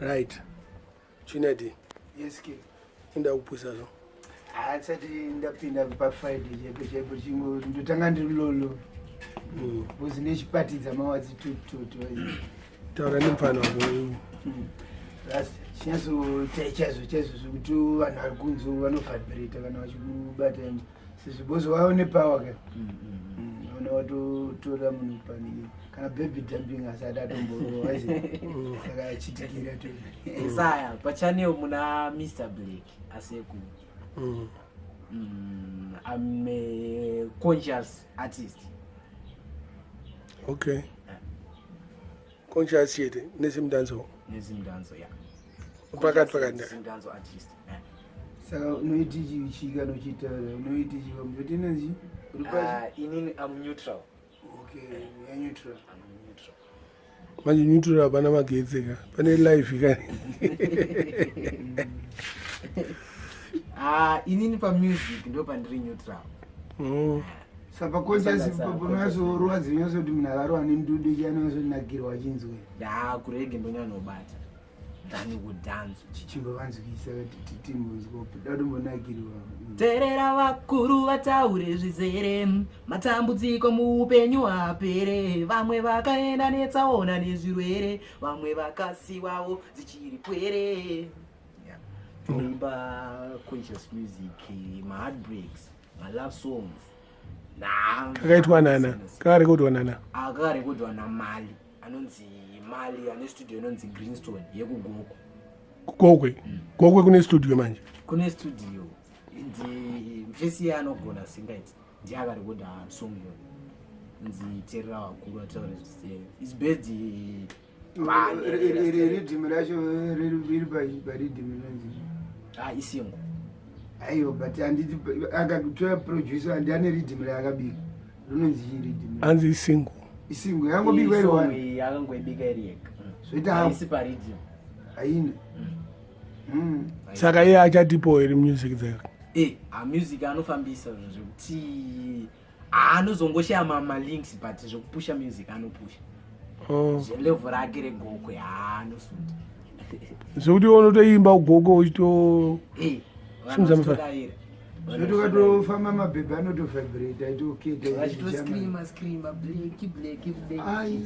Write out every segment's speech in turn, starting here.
Right, Chinedi. Yes, King. Inda kupwisa zvo. Haasati ndapinda paFriday chaipo chaipo, chingo ndotanga ndiri lolo. Because nechipatidza mawadzi tututu. Taura nemufana wako. Chinyatso chaizvo chaizvo zvekuti vanhu vari kunze vanovhaibhireta kana vachikubata sezvo because vaone power ka. Ona watotora munhu panini kana baby dumping asati atomborowa, saka achitikira to. Isaya pachannel muna Mr Black Aseku. I'm a conscious artist. Okay. Conscious chete neZimdancehall. NeZimdancehall, yeah. Pakati pakati. Zimdancehall artist. Yeah. Saka unoiti chii kana uchitaura unoiti chii kuti inonzi uri pachi? Inini I'm neutral. Okay, you are neutral. I'm neutral. Manje neutral hapana magetsi ka. Pane live kani. Ah, inini pamusic ndo pandiri neutral. Saka paconscious panonyatsorowa dzinonyatso kuti munhu akarowa nendudu chi anonyatsonakirwa achinzwe. Da kureggae ndonyanyobata than kudhanza. Chichimbovanzwisa timbonzwa da kutombonakirwa. Teerera vakuru vataure zvizere, matambudziko muupenyu hapere. Vamwe vakaenda netsaona nezvirwere, vamwe vakasiwawo dzichiri pwere. Toimba conscious music, maheartbreaks, malove songs. Kakaitwa nana. Kakarekodwa nana. Akarekodwa naMali, anonzi Mali, ane studio inonzi Greenstone yekuGokwe. Gokwe. Gokwe kune studio manje. Kune studio, ndi mfesi iye anogona singaiti, ndiye akarekodha song iyoyo inzi "Teerera Vakuru Vataure Zvizere". It's based Riddim racho riri pariddim inonzi? Ah, isingle. Aiwa, but handiti akatora producer, handi ane riddim raakabika rinonzi chii riddim? Hanzi isingle. Isingle yangobikwa iri one. Akangoibika iri yega. Zvoita haisi pariddim. Haina. Saka iye achatipo here music dzake? Eh, music anofambisa zvinhu zvekuti anozongoshaya malinks, but zvekupusha music anopusha. Oh. Zvelevel rake reGokwe haanosunda. Zvekuti unotoimba uGokwe uchito Eh, Simudza mufana. vanhu Zvoti ukatofamba mabhebhi anotovhibrate aitoketa. Vachitoscreama screama, "Bleki, Bleki, Bleki." Ai.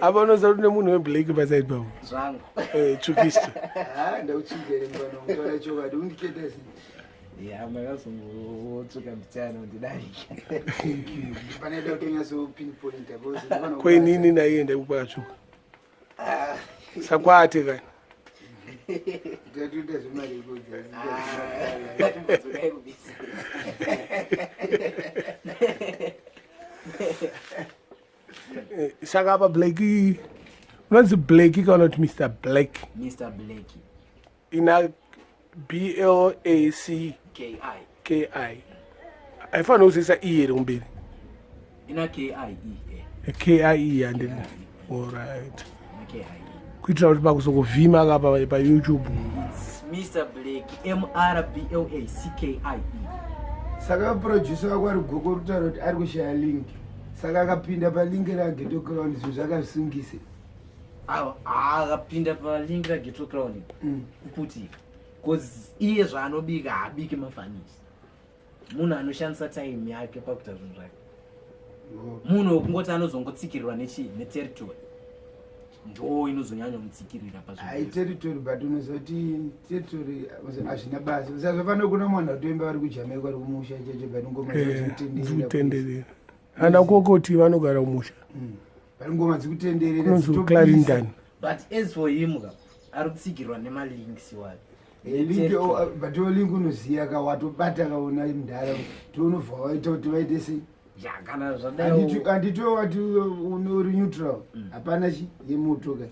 Apa unoziva kuti nemunhu weblack paside pavo. Zvangu. Eh, tsvukista. Ndautsvika mfana, kutaura chokwadi undiketa sei? Ya, makazongotsvuka mbichana undidarika. Panoida kutonyatso pinpointa. Koinini naiye ndaikupa katsvuka sakwate kani. Tatoita zvemarekodzi. Dzokai kubisa. Eh, saka apa Black, unonzi Black kana kuti Mr Black? Mr Black. Ina B L A C K I. K I. Haifanira kuzoisa E here kumberi? Ina K I E. K I E, handiti? Alright. Ina K I E. Kuitira kuti pakuzokovhima kapa paYouTube. It's Mr Black, M R B L A C K I E. Saka producer wako ari Goko rutaura kuti ari kushaya link, saka akapinda palink raGhetto Crown zvinhu zvakasungise. Awa, akapinda palink raGhetto Crown kuputika, because iye zvaanobika haabiki mafanisi. Munhu anoshandisa time yake pakuita zvinhu zvake, munhu wekungoti anozongotsikirirwa nechii, neterritory ndo inozonyanya mutsikirira. Hai. Pazvinhu. Territory, but unoziva kuti territory hazvina basa. Sazvafanira kuna mwana kutoimba vari kuJamaica, vari kumusha cheche, but ngoma dzikutenderera. Dzikutenderera ana kokoti vanogara kumusha. Vari ngoma dzikutenderera. Kunonzi dzitopisa. Clarendon. But as for him ka, ari kutsigirwa nemalinks wayo. Eh, link, oh, but yo link unoziya ka, watobata kaona mudhara tounobva waita kuti vaite sei? Ya, kana zvadai. Handiti wati uri neutral, hapana chi yemoto ka,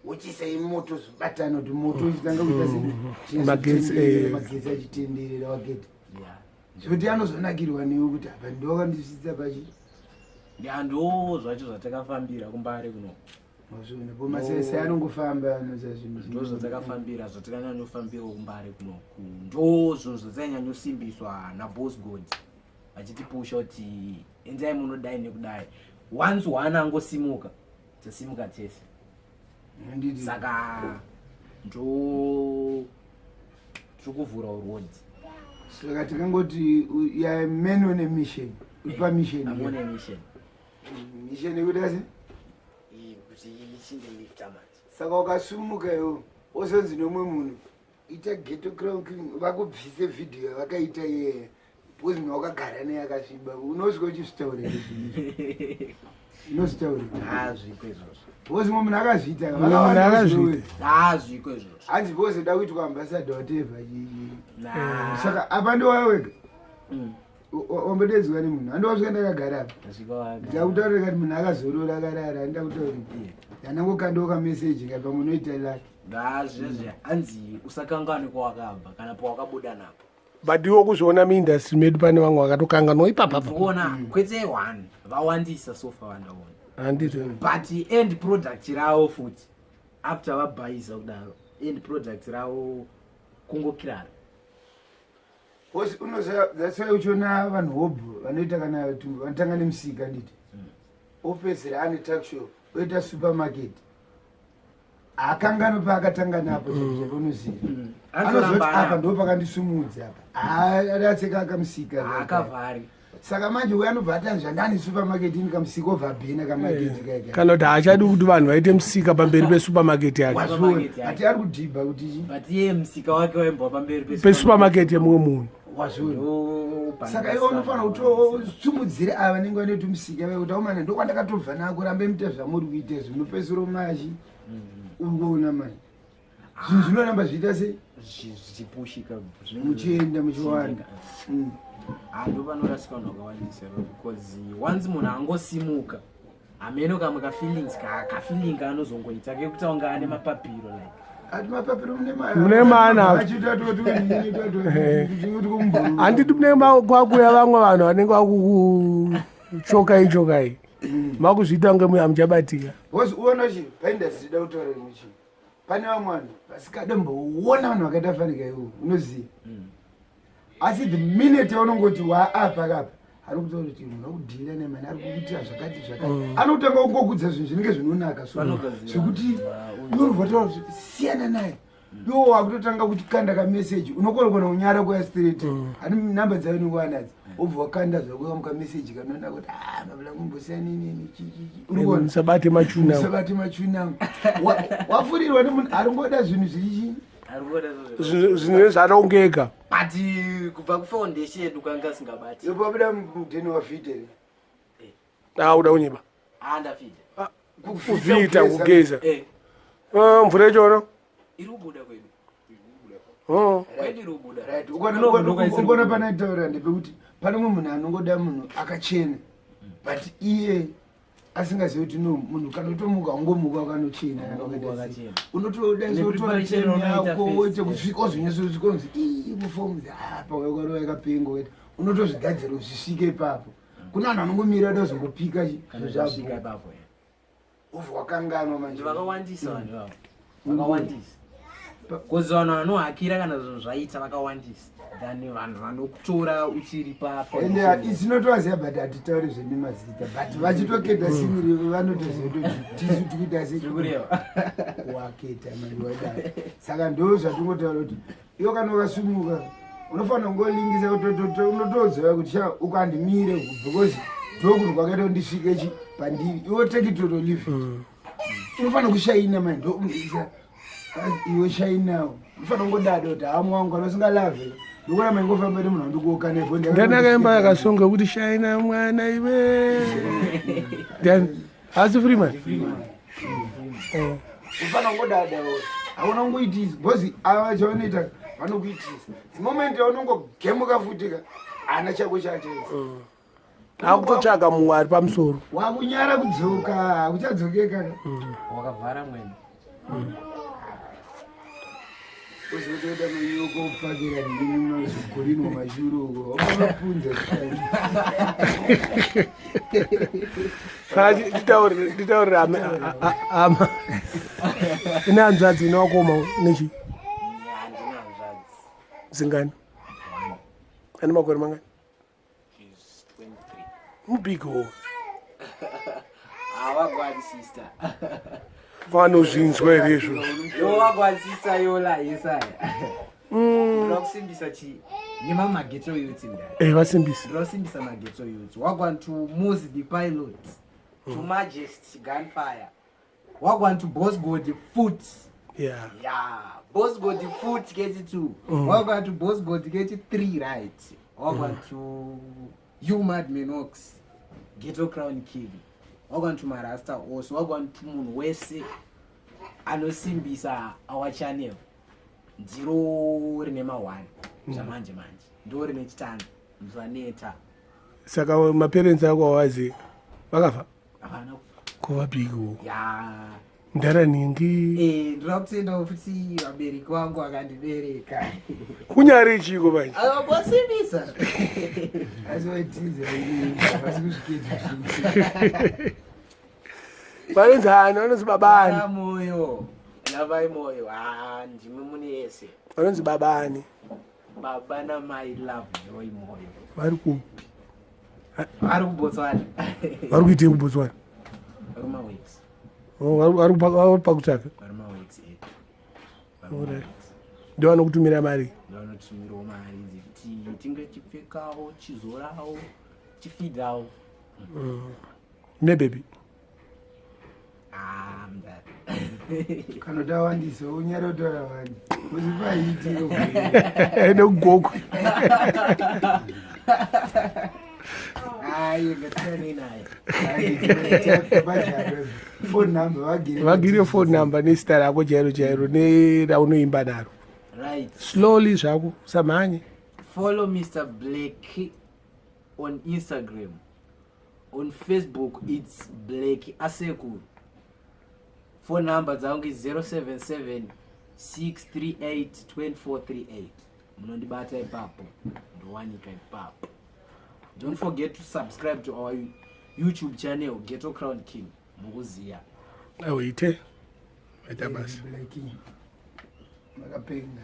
wochisa yemoto zvobatana kuti moto uchitanga kuita sei? Magetsi, eh. Magetsi achitenderera wageta zvekuti anozonakirwa newe kuti apa ndowakandisvitsa pachi. Ya, ndo zvacho zvatakafambira kuMbare kuno. Mazviona bo masese anongofamba anoza zvinhu. Ndo zvatakafambira, zvatakanyanyofambirawo kuMbare kunoku, ndo zvinhu zvatainyanyosimbiswa naBoss God vachitipusha kuti endai munodai nekudai. Once one angosimuka, tasimuka tese. Saka ndo tiri kuvhura road. Saka tikangoti ya man on a mission, uri pamission. I'm on a mission. Mission yekuti asi kuti ichindilifta manje. Saka ukasumuka iwo wozonzi nomwe munhu ita Ghetto Crown King, vakubvise vhidhiyo yavakaita iyeye because munhu wakagara naye akasviba, unosvika uchizvitaurira zvinhu unozvitaurira. Hazviko izvozvo. Because mumwe munhu akazviita. Mumwe munhu akazviita. Hazviko izvozvo. Hanzi because da kuitwa ambassador, whatever. Nah. Saka apa ndowaya wega, wambodedzwa nemunhu, handowasvika ndakagara apa. Ndasvika waga. Ndakutaurira kati munhu akazorora akarara, handakutaurira ndanangokandawo kameseji ka pamwe unoita laki. Ngazvezve hanzi usakanganwe kwawakabva kana pawakabuda napo. But iwo kuzviona muindustry medu pane vamwe vakatokanganwa ipapapa. Kuona kwete one, vawandisa sofa vandaona. Handiti? But end product ravo futi after vabhaisa kudaro, end product ravo kungokirara. Because unoziva, that's why uchiona vanhu hobho vanoita kana kuti vanotanga nemusika, nditi opedzera ane tuckshop, oita supermarket, haakangano paakatanga napo chaiko, unoziva, anoziva kuti apa ndo pakandisumudza apa, adatseka akamusika. Akavhari. Saka manje uyo anobva atanzi zvandani supermarket ini kamusika, obva abhena kamaketi kaika. Kana kuti haachadi kuti vanhu vaite musika pamberi pesupermarket yake. Wazviona. Supermarket yake. Ati ari kudhibha kuti chi But iye musika wake waimbwa pamberi pesupermarket yemumwe munhu. Wazviona. Ndo Saka iwe unofanira kutosumudzira ava vanenge vanoita musika vai kuti aumana ndokwandakatobva nako, rambe muite zvamuri kuita izvi, munopedzisira machi uri kuona mani zvinhu zvinoramba zviita sei. Zvichipushika. Muchienda muchiwanda. Ndo panorasika vanhu vakawandisa because once munhu angosimuka, hameno kamwe kafeelings kafeeling kaanozongoita kekuti aunge ane mapapiro like. Ati mapapiro mune. Mune mana. Handiti mune kwakuya vamwe vanhu vanenge vakukuchokai chokai, makuzviita kunge muya muchabatika. Because uona chi paindustry da kutaura rimwe chinhu, pane vamwe vanhu vasikade mboona vanhu vakaita fanika iwo, unoziva, asi the minute yaunongoti waapa kapa, ari kutaura kuti munhu akudhira nemani, ari kukuitira zvakati zvakati, anotanga kungokudza zvinhu zvinenge zvinonaka so Vanogaziva. zvekuti unobva taura kuti siyana naye. Iwo wakutotanga kuti kanda kameseji, unokorokona kunyara kuya straight ani namba dzayo unenge wobva wakanda zvako kameseji kanonaka kuti a mabula kumbosiyana inini chichichi, urikuona. Musabate machuna. Musabate machuna. Wafurirwa nemunhu ari ngoda zvinhu zvirichi. Ari kuona izvozvo. Zvinhu zvarongeka. But kubva kufoundation yedu kwanga asingabati. Yopabuda mudheni wafite. Auda kunyeba. Andafita. Kuvhita kugeza. Eh. Ah, mvura ichono. Iri kubuda kwedu. Oh. Kwedu iri kubuda. Right. Kuno isiri Ukona kubuda. panaitaura ndepekuti pane mumwe munhu anongoda munhu akachena, but iye asingazivi kuti no, munhu kana utomuka ungomuka wakanochena kana Ungomuka wakaita sei. wakachena. Unotoda sotora Nepreparation time unoita yako first, woite yeah. kusvika wozonyatsosvika unzi ii mufomu apa wakarova yakapenga waita, unotozvigadzira zvisvike ipapo. Kuna vanhu vanongomira da kuzongopika chi Kana zvinhu zvasvika zvabho ipapo, eh. obva wakanganwa manje. Vakawandisa vanhu ivavo, vakawandisa, because vanhu vanohakira kana zvinhu zvaita vakawandisa than vanhu vanokutora uchiri pa Ende isinotovaziva, but hatitauri zvenemazita, but vachitoketa siniri vanotoziva kuti tisu tikuita sei. Zvikureva. Waketa mari wadaro. Saka ndo zvatingotaura kuti iwo kana ukasumuka unofanira kungolingisa, unotoziva kuti sha ukandimire because ndokunhu kwakaita kuti ndisvike chi pandiri, iwo take it or leave it. Unofanira kushaina mani, ndo iwe shainawo, unofanira kungodada kuti hamu wangu kana usingalavhe ndokuramba ingofamba nemunhu wandikuoka nepo. Ndanakaimba yakasonga kuti shaina mwana iwe, then asi Freeman. Eh. Ufanira kungodada, hauna kungoitisa because ava chavanoita vanokuitisa the moment yaunongogemuka futika hana chako chachaisa. Akutotsvaga mumwe ari pamusoro. Wakunyara kudzoka, hakuchadzokeka. Wakavhara mwene. Uzotoita manyoko kupakira ndini mazigorino mashuro uko wakapunza. Kana nditaurire ama ine hanzvadzi, ine wakoma nechi? Handina hanzvadzi. Zingani? Ane makore mangani? She's 23. Mubig ho. Wagwani sister. Vanozvinzwa here izvozvo? Yo, wagwani sister yola yesaya. Ndoda kusimbisa chi nemamaghetto youths mdara. Vasimbisi. Ndoda kusimbisa maghetto youths. Wagwan to Moose the Pilot, to Majesty Gunfire, wagwan to Boss God Foot. Yeah, Boss God Foot kechi 2, wagwan to Boss God kechi 3, right? Wagwan to you Madman Ox, Ghetto Crown King. Wagwan to marasta also. Wagwan to munhu wese anosimbisa our channel. Ndiro rine ma1 zvamanje manje, ndo rine chitano, musaneta. Saka maparents ako awazi vakafa? Havana. Kuvabiko? Ya. Ndara ningi. Ndoda kutendawo futi vabereki vangu vakandibereka. Kunyari chiko manje? Akambosimbisa. Asi waitiza, vasi kusvikidza. Vanonzi ani? Vanonzi baba ani? Moyo navai Moyo. Ha, ndimi mune yese. Vanonzi baba ani? Baba namai Love Joy Moyo. Vari kupi? Vari kuBotswana. Vari kuitei kuBotswana? Vari maweeks. Oh, vari pakutsvaka? Vari maweeks edu. Alright. Ndovanokutumira mari? Ndovanotumirawo mari dzekuti tinge tipfekawo, chizorawo, chifidhawo. Nebaby? Ah, mdara. Kana tawandisa unyara kutaura vanhu uzipaitiro. Nekugokwe. Ayi, ngatisanei naye. Phone number vagire. Vagire phone number nezita rako chairo chairo neraunoimba naro. Right. Slowly zvako, usamhanye. Follow Mr Black on Instagram. On Facebook it's Black Asekuru. Phone number dzangu is 077 638 2438. Munondibata ipapo, ndowanika ipapo. Don't forget to subscribe to our YouTube channel, Ghetto Crown King. Mukuziya. Auite, maita basa. Makapenga.